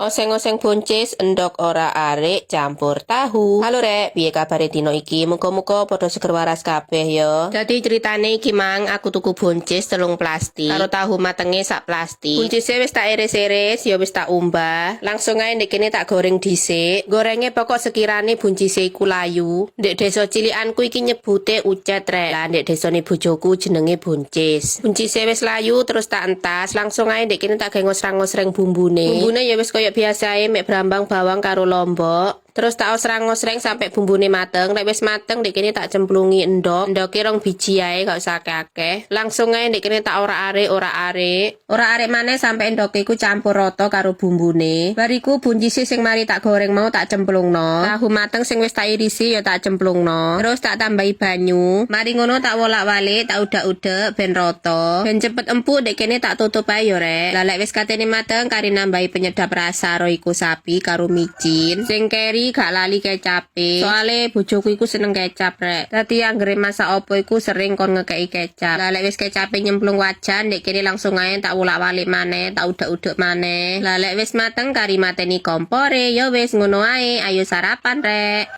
Oseng-oseng buncis, endok ora arik, campur tahu. Halo, Rek, piye kabare dino iki? Muga-muga padha seger waras kabeh yo. Dadi ceritane iki mang aku tuku buncis 3 plastik karo tahu matenge sak plastik. Buncise wis tak iris-iris, ya wis tak umbah. Langsung ae ndek kene tak goreng dhisik. Gorenge pokok sekirane buncise iku layu. Ndek desa cilikanku iki nyebute ucet, Rek. Lah, ndek desane bojoku jenenge buncis. Buncise wis layu terus tak entas, langsung ae ndek kene tak gawe ngosrang-ngosreng bumbune. Bumbune ya wis koyo biasae, mek brambang, bawang karo lombok. Terus tak osrang-osreng sampai bumbune mateng. Lek wis mateng, ndek kene tak cemplungi endok. Endoke 2 biji ae, gak usah akeh-akeh. Langsung ae ndek kene tak orak-arik, orak-arik. Orak-arik maneh sampai endoke iku campur rata karo bumbune. Bar iku buncise sing mari tak goreng mau tak cemplungno. Tahu mateng sing wis tak irisi ya tak cemplungno. Terus tak tambahi banyu. Mari ngono tak wolak-walik, tak udek-udek ben rata. Ben cepet empuk, ndek kene tak tutup ae yo, Rek. Lah, lek wis katene mateng, kari nambahi penyedap rasa Royco sapi karo micin. Sing keri gak lali kecape. Soale bojoku iku seneng kecap, Rek. Dadi anggere masak opo iku sering kon ngekeki kecap. Lah, lek wis kecape nyemplung wajan, ndek kene langsung ae tak wolak-walik maneh, tak udek-udek maneh. Lah, lek wis mateng kari mateni kompore, ya wis ngono ae. Ayo sarapan, Rek.